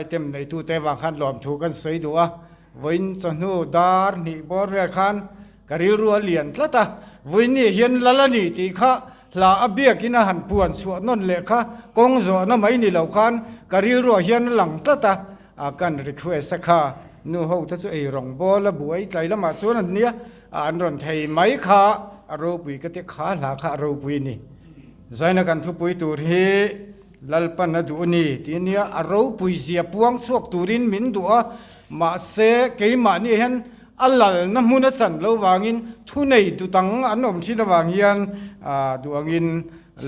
Item neitute vang khan lawmthu kan sawi duh a, vawiin chawhnu dar hnih bawr vel khan ka rilru a lian tlat a, vawiin ni hian lal a ni tih kha hla a biakin a han puan chhuah nawn leh kha kawng zawhna mai ni lo khan ka rilruah hian a lang tlat a, a kan request a kha nu ho te chu ei rawng bawl a buai tlai lamah chuan an nia an rawn thei mai kha a ropui ka ti kha hla kha a ropui a ni. Zaina kan thupui tur hi. Lalpan a duh a ni tih nia, a ropui zia puang chhuak turin min duh a, mahse keimahni hian a lalna hmun a chan lo vangin thunei dutang an awm thin avang hian duh angin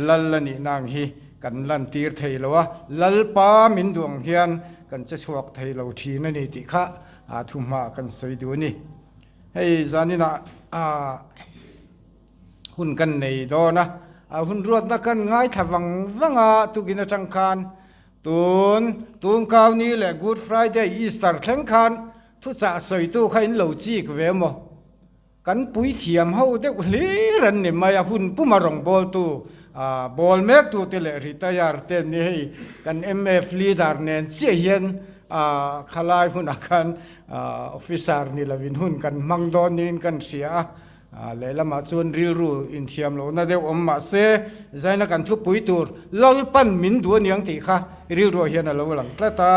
lal a nihna ang hi kan lantir thei lo a, Lalpa min duh ang hian kan che chhuak thei lo thin a ni tih kha thuhma kan sawi duh a ni. Hei zaninah Hun kan nei dawn a, a hun ruatna kan ngaithla vang vang a, tukin atang khan tun Tungkau ni leh Good Friday, Easter thleng khan thuchah sawitu kha in lo chik ve maw? Kan puithiam ho deuh hlir an ni mai a, hun puma rawngbawltu bawl mektute leh retire te an ni hei, kan MF leader nen chiah hian khalai hunah khan officer ni lovin hun kan hmang dawn niin kan hria a. Lehlamah chuan rilru inthiam lohna deuh awm mah se, zaina kan thupui tur Lalpan min duh aniang tih kha rilruah hian a lo lang tlat a,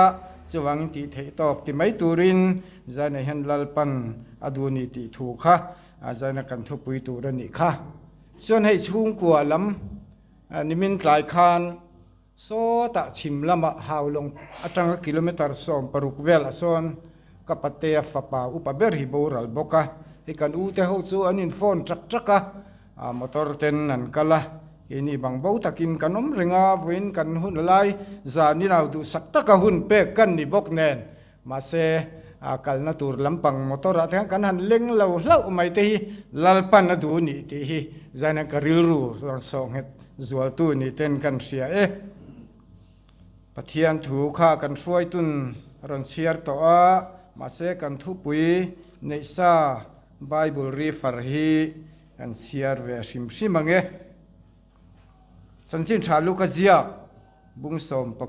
chuvangin tih theih tawk ti mai turin zaina hian Lalpan a duh ni tih thu kha zaina kan thupui tur a nih kha. Chuan hei chhungkua lam nimin tlai khan Sawtah chhim lamah Haulawng atanga kilometre 16 velah sawn ka patea fapa upa ber hi boral bawk a, hei kan u te ho chu an in phone ṭak ṭak a, motor ten an kal a, keini bang bo takin kan awm reng a, vawiin kan hun lai zan inau duhsak taka hun pek kan ni bawk nen, mahse kalna tur lampang motor ah te khan kan han leng lo hlauh mai te hi Lalpan a duh nih tih hi zanin ka rilru rawn sawh nghet Zualtu ni ten kan hria e. Pathian thu kha kan hruaitun rawn chhiar tawh a, mahse kan thupui neihsa Bible refer hi kan chhiar ve hrim hrim ang e. Chanchin tha Luka ziak bung 19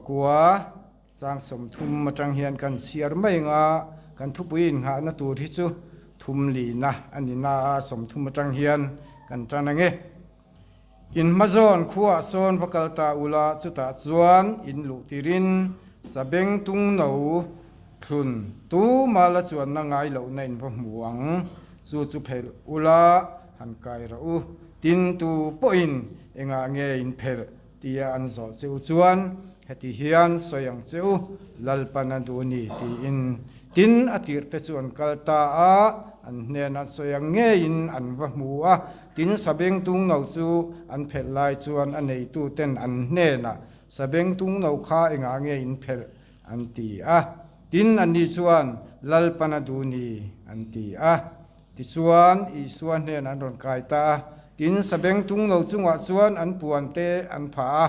chang 30 atang hian kan chhiar mai ang a, kan thupui innghahna tur hi chu thum lina a ni na a, 30 atang hian kan tan ang e. In hmazawn khuaah sawn va kal ta ula, chutah chuan in luh tirin sabeng tung no thlun tuma la chuanna ngai lohna in va hmu ang. Chu chu phelh ula, han kai rawh u. Tin, tu pawhin engah nge in phelh tia an zawh che u chuan heti hian sawi ang che u, Lalpan a duh ni tiin. Tin, a tirhte chu an kal ta a, an hnenah sawi ang ngeiin an va hmu a. Tin, sabeng tungno chu an phelh lai chuan a neituten an hnenah, Sabeng tungno kha engah nge in phelh? an ti a. Tin, anni chuan, Lalpan a duh ni, an ti a. Tichuan, Isua hnenah an rawn kai ta a. Tin, sabeng tungno chungah chuan an puante an phah a,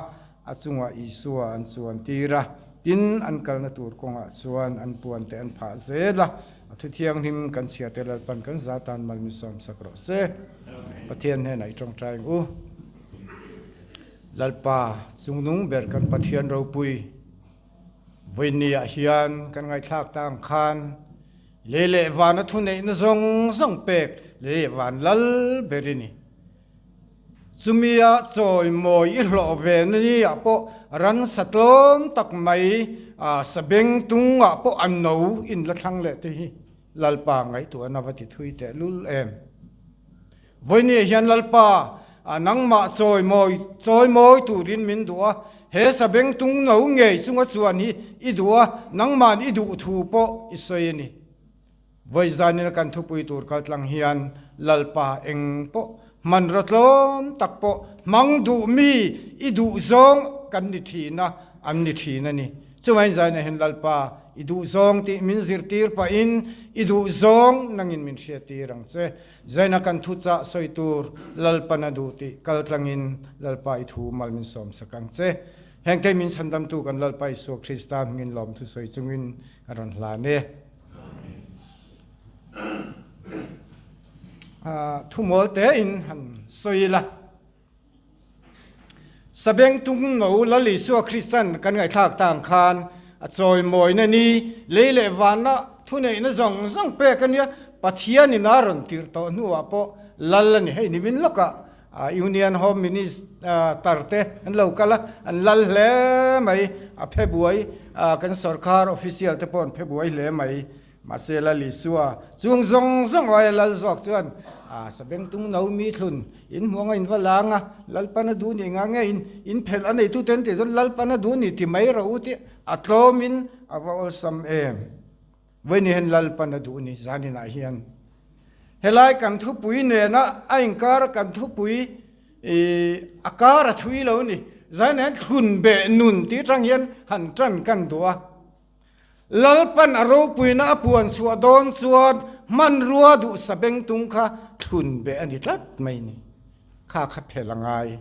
a chungah Isua an chuantir a. Tin, an kalna tur kawngah chuan an puante an phah zel a. A thu thianghlim kan chhiar te Lalpan kan za tan mal min sawm sak rawh se. Pathian hnenah i tawngtai ang u. Lalpa chungnung ber kan Pathian ropui vawinia hian kan ngaihthlak ta ang khan lei leh van a thuneihna zawng zawng pek lei leh van lal ber i ni. Chumia chawimawi i hlawh ve na ni ah pawh ransa tlawm tak mai sabeng tung ah pawh a no in la thlang leh te hi Lalpa ngaihtuahna va ti thui teh lul em. Vawinia hian Lalpa nangmah chawimawi chawimawi turin min duh a, he sabeng tung no ngei chunga chuan hi i duh a, nangmahn i duh thu pawh i sawi a ni. Vawi zanina kan thupui tur kaltlang hian Lalpa eng pawh hmanraw tlawm tak pawh hmang duh mi i duh zawng kan ni thin a, an ni thin a ni. Chungaiin zaina hian Lalpa i duh zawng tih min zirtir pahin i duh zawng nangin min hriattir ang che. Zaina kan thuchah sawi tur Lalpan a duh tih kaltlangin Lalpa i thu mal min sawmsak ang che. Hengte min chhandamtu kan Lalpa Isua Krista hmingin lawmthu sawi chungin ka rawn hlan e. Thumawl tein han sawi ila. Sabeng tung no Lal Isua Kristan kan ngaihthlak tang khan A chawimawina ni, lei leh vanna thuneihna zawng zawng pek a nia, Pathianin a rawn tirh tawh hnuah pawh lal a ni. Hei nimin lawkah Union Home Minister te an lo kal a, an lal hle mai, a phe buai, kan sorkar official te pawh an phe buai hle mai. Mahse Lal Isua chung zawng zawng aia lal zawk chuan Sabengtung no mi thlun in hmuang a in va lang a, Lalpan a duh nih nga nge in in phelh a neitute an tih chuan Lalpan a duh nih ti mai rawh u tih a tlawmin a va awlsam em. Vawiin hian Lalpan a duh ni zaninah hian helai kan thupui nena a inkar a kan thupui a kar a thui lo ni. Zaninah hian thlun beh nun tih atang hian han tan kan duh a. Lalpan a ropuina a puan chhuah dawn chuan hmanrua duh sabengtung kha thlun beh a ni tlat mai ni. Kha kha phel a ngai.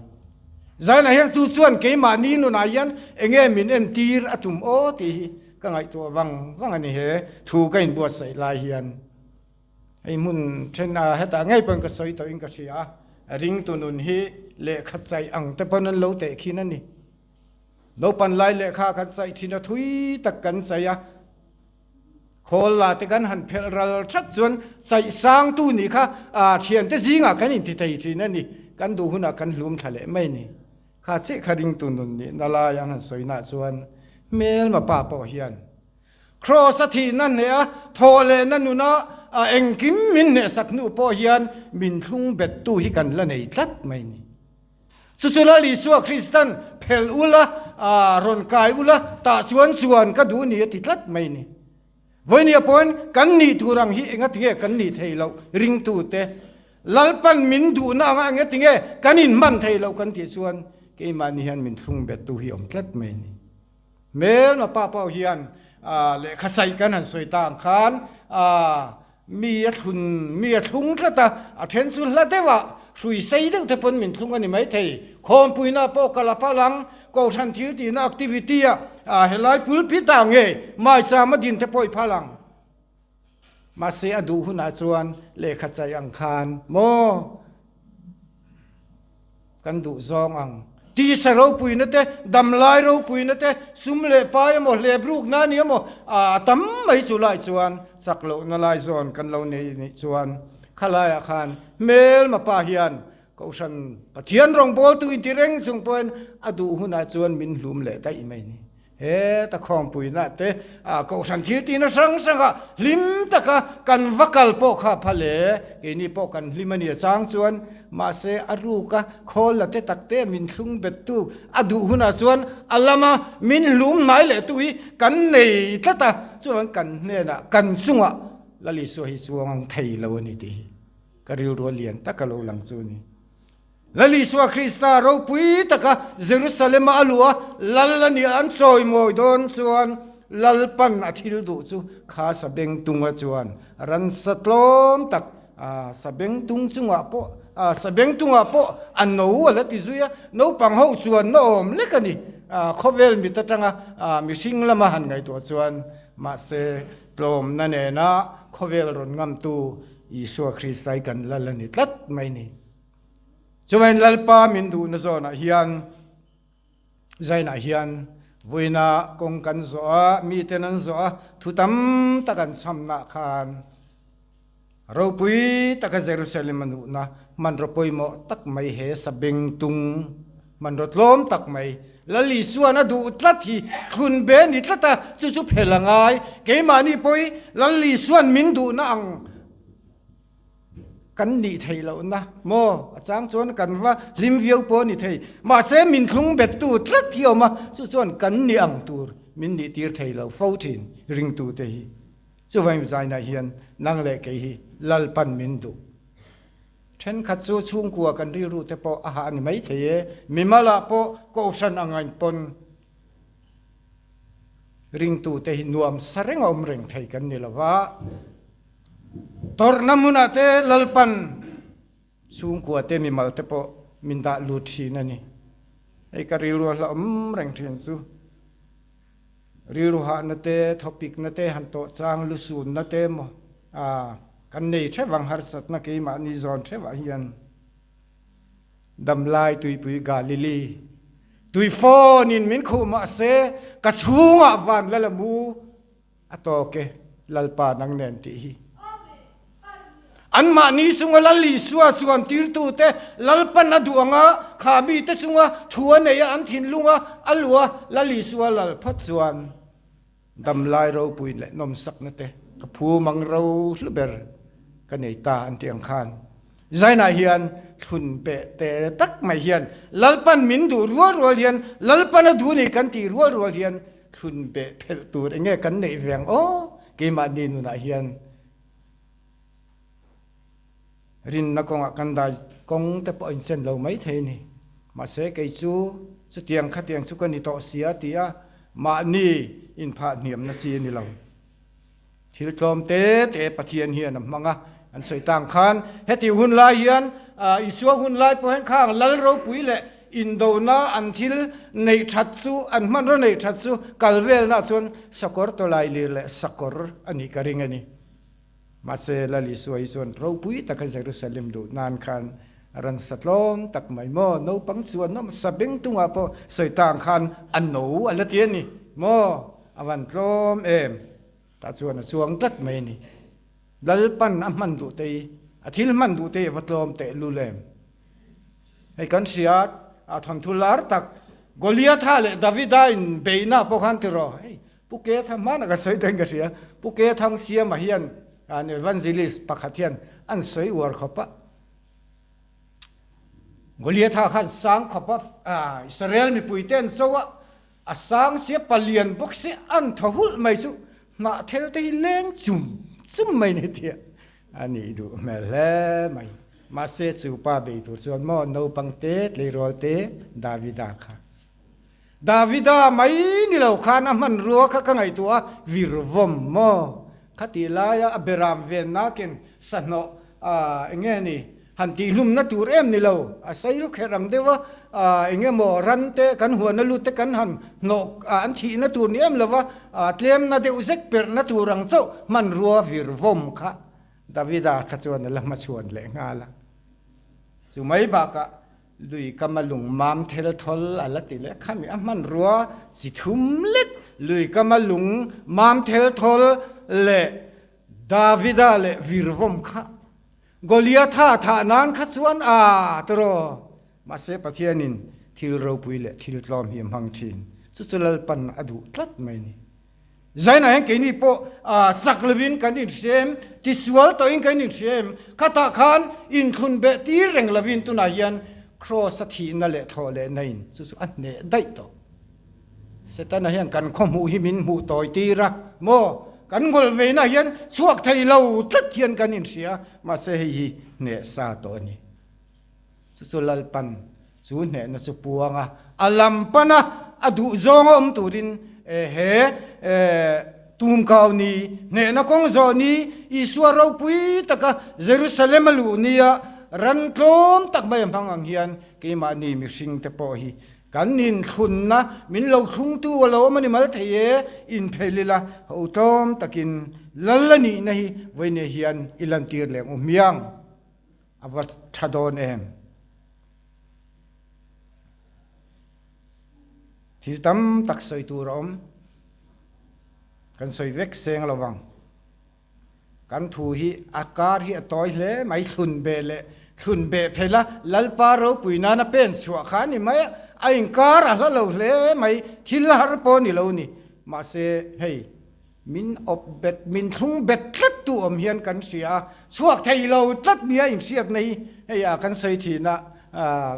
Zainah hian chu chuan keimahni nunah hian enge min entir a tum aw tih hi ka ngaihtuah vang vang a ni he thu ka inbuatsaih lai hian. Hei hmun then a hetah ngei pawn ka sawi tawhin ka hria a, ringtu nun hi lehkha chaih ang te pawn an lo tehkhin a ni. Naupan lai lehkha kan chaih thin a, thui tak kan chaih a, khawl la te kan han phelh ral that chuan chaih sangtu nih kha thiante zingah kan inti thei thin a ni. Kan duh hunah kan hlum thla leh mai ni. Kha chiah kha ringtu nun nihna lai an han sawi nah chuan hmelma pa pawh hian Kraws a thihna hneh a, thawh lehna nuna a engkim min hnehsak hnu pawh hian min thlung bettu hi kan la nei tlat mai ni. Chu chu Lal Isua Kristan phelh ula, rawn kai ula, tah chuan chuan ka duh ni a ti tlat mai ni. Vawinia pawhin kan nih tur ang hi engatinge kan nih thei loh ringtute Lalpan min duhna anga engatinge kan inhman thei loh kan tih chuan keimahni hian min thlung bettu hi awm tlat mai ni. Hmelma pa pawh hian lehkha chaih kan han sawi ta ang khan Mi a thlun, mi a thlung tlat a, a then chu hla deuh ah hrui sei deuh te pawn min thlung a ni maithei. Khawmpuina pawh kal a pal ang, Kohhran thil tihna activity ah helai pulpit ah nge maicham a din te pawh i phal ang. Mahse a duh hunah chuan lehkha chaih ang khan maw? Kan duh zawng ang. Tisa ropuina te, damlai ropuina te, sum leh pai emaw, hlep rukna a ni emaw, a tam mai chu lai chuan chak lohna lai zawn kan lo nei nih chuan khalaiah khan hmelma pa hian Kohhran Pathian rawngbawltu inti reng chung pawhin a duh hunah chuan min hlum leh daih mai ni. Heta khawmpuina te Kohhran thil tihna hrang hranga hlim taka kan va kal pawh kha phal e, keini pawh kan hlim a ni a chang chuan mahse a ruka khawl la te tak te min thlung bettu a duh hunah chuan a lama min hlum hnai leh tu hi kan nei tlat a, chuan kan hnenah kan chungah Lal Isua hi chuang ang thei lo a ni tih hi ka rilru a lian taka lo lang chu a ni. Lal Isua Krista ropui taka Jerusalem-a a luh a, Lal a nih an chawimawi dawn chuan Lalpan a thil duh chu kha sabengtunga chuan ransa tlawm tak sabengtung chungah pawh sabengtungah pawh a no a la ti zui a, naupang ho chuan na awm lek a ni. Khawvel mit atanga mihring lama han ngaihtuah chuan mahse tlawmna nena khawvel rawn ngamtu Isua Krista hi kan Lal a ni tlat mai ni. Chuvain Lalpa min duhna zawnah hian zainah hian vuina kawng kan zawh a, miten an zawh a, thu tam tak an chhamnah khan ropui taka Jerusalem a nuhna hmanraw pawimawh tak mai he sabengtung hmanraw tlawm tak mai Lal Isuan a duh tlat hi thlun be a ni tlat a, chu chu phel a ngai. Keimahni pawhi Lal Isuan min duhna ang Kan nih theih lohna maw? A chang chuan kan va hlim viau pawh a ni thei. Mahse min thlung bettu tlat hi a awm a, chu chuan kan nih ang tur min nih tir thei lo fo thin ringtute hi. Chuvangin zainah hian nang leh kei hi Lalpan min duh. Thenkhat chu chhungkua kan rilru te pawh a hah a ni maithei e, mimalah pawh kohhran ang ain pawn ringtute hi nuam sa reng a awm reng thei kan ni lo va. Tawrhna hmunah te Lalpan chhungkua te mimal te pawh min dah lut thin a ni. Hei ka rilru a hlauhawm reng thin chu. Rilru hahna te, thawpikna te han tawh chang lusunna te maw kan nei theuh ang harsatna keimahni zawn theuhah hian. Damlai tuipui Galili. Tui phone in min khuh mahse ka chhungah van lal a mu a tawk e Lalpa nang nen tih hi. Anmahni chunga Lal Isua chuan tirtute Lalpan a duh anga kha mite chunga thu a nei a an thinlunga a luh a Lal Isua lal phawt chuan Damlai ropui leh nawmsakna te ka phu mang ro hlu ber ka nei ta an tih ang khan Zainah hian thlun peh te tak mai hian Lalpan min duh rual rual hian Lalpan a duh ni kan tih rual rual hian thlun beh phelh tur enge kan neih ve ang aw keimahni nunah hian Rinna kawngah kan dai kawng te pawh a inchen lo mai thei a ni. Mahse kei chu chutiang khatiang chu ka ni tawh si a ti a, mahni inphah hniamna chi a ni lo. Thil tlawm te te Pathian hian a hmang a, an sawi tang khan heti hun lai hian Isua hun lai pawh hian khang lal ropui leh indona an thil neih that chu an hmanraw neih that chu kal velna chuan sakawr tawlai lir leh sakawr a nih ka ring a ni. Mahse, Lal Isua hi chuan ropui taka Jerusalem luh nan khan a rawn sa tlawm tak mai maw? Naupang chuan nawm sa bengtungah pawh sawi tang khan a no a la ti a ni maw? A van tlawm em? Tah chuan a chuang tlat mai a ni. Lalpan a hman duh te hi, a thil hman duh te hi a va tlawm teh lul em? Hei kan hria a thawnthu lar tak Goliatha leh Davida inbeihna pawh khan tiraw? Hei Pu Ke Thang hmanah ka sawi dawn ka hria. Pu Ke Thang Siama hian an evangelist pakhat hian an sawi uar khawp a. Goliatha khan sang khawp a, Israel mipuite an cho a, a sang sia palian bawk si an thaw hulh mai chu hnah thel te hi leng chum chum mai ni tia a nih duh hmel hle mai. Mahse chu pa bei tur chuan maw naupang te tleirawl te Davida kha Davida mai ni lo khan a hmanrua kha ka ngaihtuah a, virvawm maw? Khatih laia a beram ven nakin sahnawh eng nge ni han tihhlumna tur em ni lo, a sei ru kherh ang deuh a, eng nge maw ran te kan huana lut te kan han hnawh an thihna tur ni em lo va, tlemna deuh zek perhna tur ang chauh hmanrua virvawm kha Davida kha chuan a la hmachhuan leh nghal a. Chu mai bakah Lui kama lung mam thel thawl a la ti leh khami a hmanrua chi thum lek lui kama lung mam thel thawl leh Davida leh virvawm kha Goliatha thah nan kha chuan a tiraw mahse Pathianin thil ropui leh thil tlawm hi a hmang thin chu chu Lalpan a duh tlat mai ni. Zainah hian keini pawh chak lovin kan inhria em? Tisual tawhin kan inhria em? Khatah khan inthlun beh tir reng lovin tunah hian Kraws a thihna leh thawh lehna in chu chu a hneh daih tawh. Setana hian kan khaw hmuh hi min hmuh tawi tir a maw? Kan ngawlh veina hian chhuak thei lo tlat hian kan inhria mahse hei hi hneh sa tawh a ni. Chu chu Lalpan chu hnehna chu puang a, a lam pana a duh zawnga awm turin he tumkau ni, hnehna kawng zawh ni, Isua ropui taka Jerusalem a luh nia ran tlawm tak mai a hmang ang hian keimahni mihringte pawh hi kan inthlunna min lo thlungtu a lo awm a ni mal thei e, inphelh ila ho tlawm takin Lal a nihna hi vawinia hian i lantir leh ang u hmiang. A va tha dawn em? Thil tam tak sawi tur a awm. Kan sawi vek seng lo vang. Kan thu hi a kar hi a tawi hle mai thlun beh leh thlun beh phel a Lalpa ropui nana pen chhuah kha a ni mai a, a inkar a hla lo hle mai thil har pawh ni lo ni. Mahse hei Min awp bet, min thlung bet tlat tu awm hian kan hria a, chhuak thei lo tlat nia inhriatna hi hei a kan sawi thin a,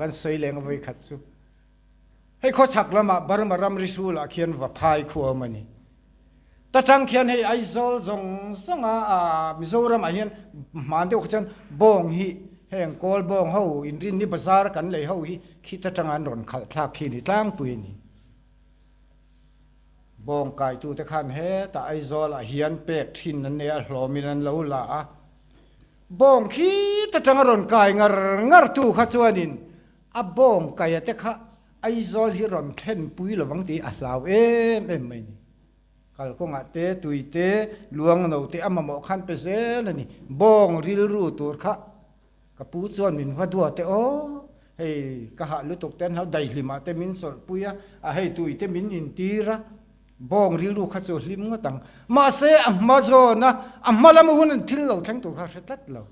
kan sawi leng a vawi khat chu. Hei khawchhak lamah Burma ramri sulah khian Vaphai khu a awm a ni. Ta tang khian hei Aizawl zawng zawng a Mizoramah hian hman deuh kha chuan bawng hi heng kawl bawng ho inrinni bazar kan lei ho hi khi ta tanga an rawn khalh thlak khi ni tlangpui a ni. Bawng kaitute khan hetah Aizawlah hian pek thin an nei a, hlawmin an lo la a. Bawng khi ta tanga rawn kai ngar ngar tu kha chuanin a bawng kaia te kha Aizawl hi rawn thlenpui lovang tih a hlau em em mai ni. Kalkawngah te, tui te, luang no te a mamawh khan pe zel a ni. Bawng rilru tur kha ka pu chuan min va duat e aw. Hei ka hah lutuk te an hlau daihlimah te min chawlhpui a, a hei tui te min intir a, bawng rilru kha chu a hlim ngawt ang. Mahse a hma zawn a, a hma lama hun an thil lo thleng tur kha a hre tlat lo.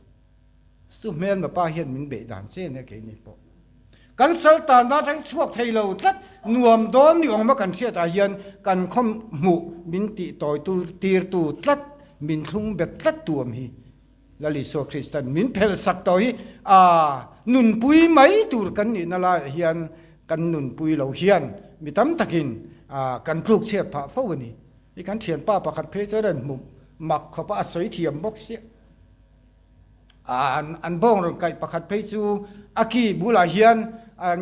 Chu hmelma pa hian min beih dan che nia keini pawh. Kan sal tanna atang chhuak thei lo tlat, nuam dawn ni awma kan hriatah hian kan khaw hmuh min tih tawi tirtu tlat, min thlung bet tlat tu awm hi. Lal Isua Kristan min phelh sak tawh hi a nunpui mai tur kan nihna laiah hian kan nunpui lo hian mi tam takin kan tluk chhiat phah fo a ni. Hi kan thianpa pakhat phei chuan an hmu mak khawp a, a sawi thiam bawk sia. An bawng rawn kaih pakhat phei chu a ki bulah hian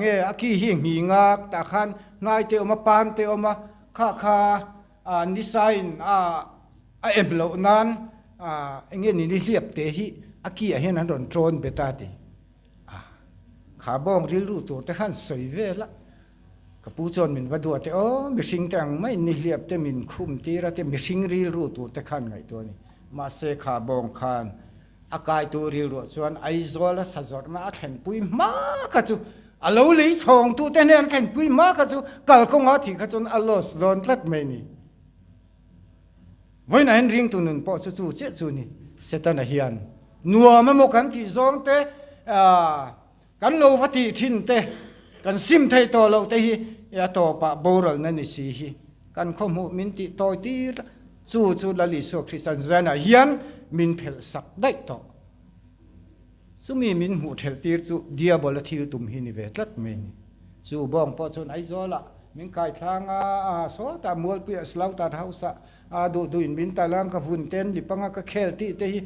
nge a ki hi nghing a, tah khan hnai te awm a, pan te awm a, kha kha Nisain a a em loh nan eng nge ni ni hliap te hi a ki ah hian an rawn tawn bet a ti. A kha bawng rilru tur te khan sawi vel a, ka pu chuan min va duat e aw mihring te ang maiin ni hliap te min khum tir a te mihring rilru tur te khan ngaihtuah a ni. Mahse kha bawng khan A kaitu rilruah chuan Aizawl a sazawrhna a thlenpui hma kha chu a lo lei chhawngtute hnen a thlenpui hma kha chu kalkawnga thih kha chuan a loss dawn tlat mai ni. Vawiinah hian ringtu nun pawh chu chu chiah chu ni. Setana hian nuam emaw kan tih zawng te, kan lo va tih thin te, kan sim theih tawh loh te hi a tawpah boralna ni si hi kan khawhmuh min tih tawi tir ta. Chu chu Lal Isua Kristan zanah hian min phelh sak daih tawh. Chumi min hmuh thelh tir chu Diabol a thil tum hi ni ve tlat mai ni. Chu bawng pawh chuan Aizawlah min kai thlang a, a sawtah Mualpuiah Slaughter House-ah A duh duhin min tal ang, ka vun ten lip anga ka khel tih te hi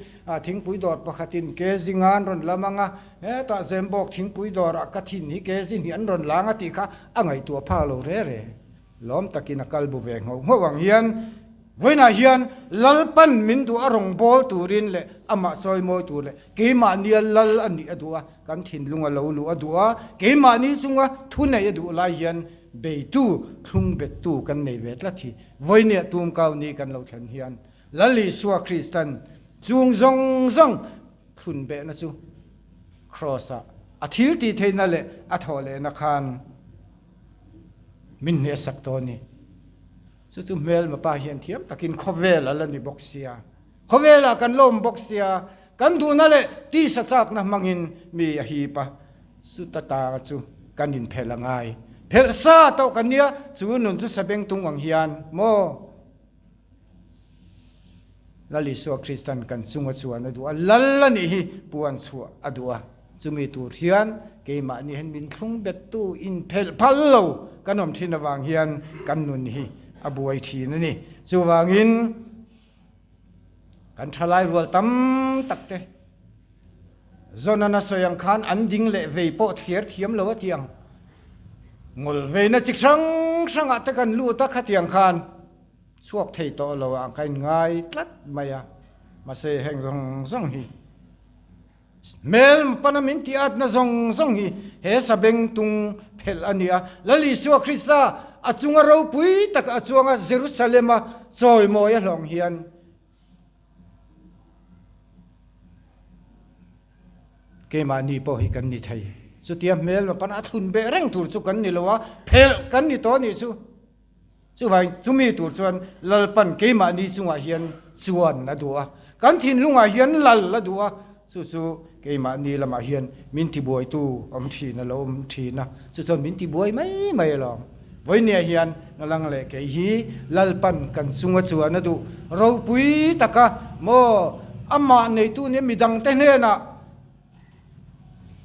thingpui dawr pakhatin ke zinga an rawn lam anga, hetah Zembawk thingpui dawrah ka thin hi ke zin hi an rawn lang a tih kha a ngaihtuah phak lo re re. Lawm takin a kal bu ve ngho ngho ang hian vawiinah hian Lalpan min duh a rawngbâwl turin leh amah chawimawi tur leh keimahnia Lal a nih a duh a, kan thinlung a lo luh a duh a, keimahni chunga thuneih a duh lai hian beitu, thlungbettu kan nei ve tlat hi. Vawinia tumkau ni kan lo thlen hian Lal Isua Kristan chung zawng zawng thlun behna chu Kraws-ah a thil tih theihna leh a thawh lehna khan min hnehsak tawh a ni. Chu chu hmelma pa hian thiam takin khawvel a la ni bawk sia, khawvelah kan la awm bawk sia, kan duhna leh tisa chakna hmangin mi a hip a. Chuta tanga chu kan inphelh a ngai. Phelh sa tawh kan nia, chu nun chu sabeng tung ang hian maw? Lal Isua Kristan kan chunga chuan a duh a, Lal a nih hi puan chhuah a duh a. Chumi tur hian keimahni hian min thlung bettu inphelh phal lo kan awm thin avang hian kan nun hi a buai thin a ni. Chuvangin kan thalai rual tam tak te, Zawn a sawi ang khan an ding leh vei pawh thliar thiam lo a ti ang. Ngawl veina chi hrang hrangah te kan lut a khatiang khan chhuak thei tawh lo ang ka inngai tlat mai a. Mahse heng zawng zawng hi hmel pana min tih atna zawng zawng hi he sabeng tung phelh a ni a. Lal Isua Krista a chunga ropui taka a chuanga Jerusalem-a chawimawi a hlawng hian Keimahni pawh hi kan ni thei. Chutia hmel pan a thlun beh reng tur chu kan ni lo a, phelh kan ni tawh anih chu. Chuvangin chumi tur chuan Lalpan keimahni chungah hian chuan a duh a, kan thinlungah hian lal a duh a, chu chu keimahni lamah hian min tibuaitu awm thin a lo awm thin a, chu chuan min tibuai mai mai alawm. Vawinia hian ngalang leh kei hi Lalpan kan chunga chuan a duh ropui taka maw amah neitu nia midangte hnenah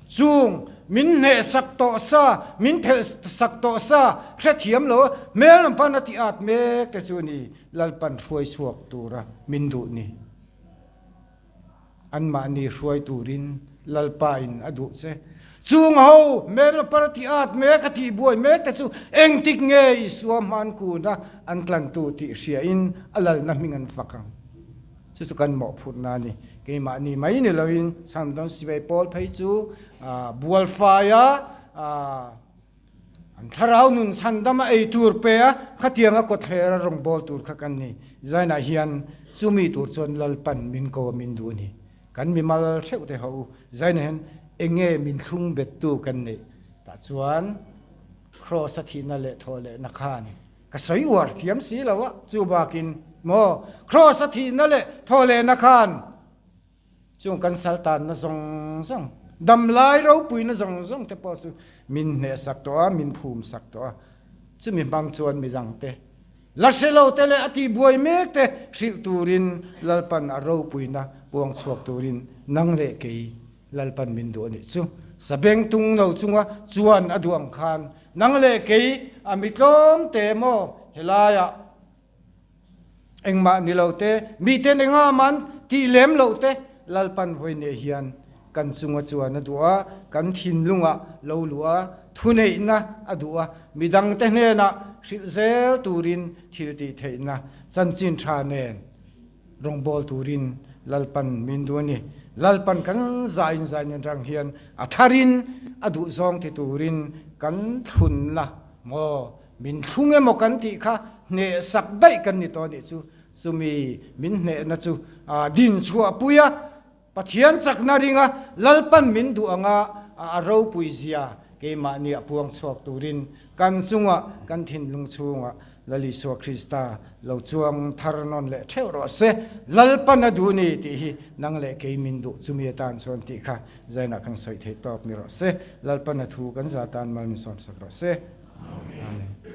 chung min hnehsak tawh sa, min phelh sak tawh sa hrethiam lo hmel lam pan a tih at mek te chu ni Lalpan hruai chhuak tura min duh ni. Anmahni hruai turin Lalpa in a duh che. Chung ho hmel par ti at mek a tih buai mek te chu engtik nge Isua hman kun a an tlantu tih hria in a lalna hming an fak ang. Chu chu kan mawhphurhna a ni. Keimahni mai ni loin Chhandam Sipai Pawl phei chu bualfai a An thlarau nun chhandam a ei tur pe a, khatianga kawtthler a rawngbâwl tur kha kan ni. Zainah hian chumi tur chuan Lalpan min ko a min duh a ni. Kan mimal theuh te ho u, zainah hian eng nge min thlung bettu kan neih? Tah chuan Kraws a thihna leh thawh lehna khan ka sawi uar thiam si lo a, chu bakin maw Kraws a thihna leh thawh lehna khan Chung kan sal tanna zawng zawng, damlai ropuina zawng zawng te pawh chu min hnehsak tawh a, min phumsak tawh a. Chumi hmang chuan midangte, la hre lo te leh a tihbuai mek te hrilh turin Lalpan a ropuina puang chhuak turin nang leh kei Lalpan min duh a nih chu. Sabeng tung lo chunga chuan a duh ang khan nang leh kei a mi tlawm te maw helaiah Engmah ni lo te, miten enga man tih lem loh te Lalpan vawihneh hian kan chunga chuan a duh a, kan thinlungah lo luh a, thuneihna a duh a, midangte hnenah hrilh zel turin thil tih theihna chanchin tha nen Rawngbawl turin Lalpan min duh a ni. Lalpan kan zain zain in rang hian a tharin a duh zawng ti turin kan thlunna maw min thlung emaw kan tih kha hnehsak daih kan ni tawh a nih chu. Chumi min hnehna chu din chhuahpui a, Pathian chakna ringa Lalpan min duh anga a ropui zia keimahni a puang chhuak turin kan chunga kan thinlung chhunga Lal Isua Krista lo chuang thar nawn leh theuh rawh se. Lalpan a duh ni tih hi nang leh kei min duh chumi atan chuan tih kha zainah kan sawi theih tawk ni rawh se. Lalpan a thu kan za tan mal min sawmsak rawh se. Amen.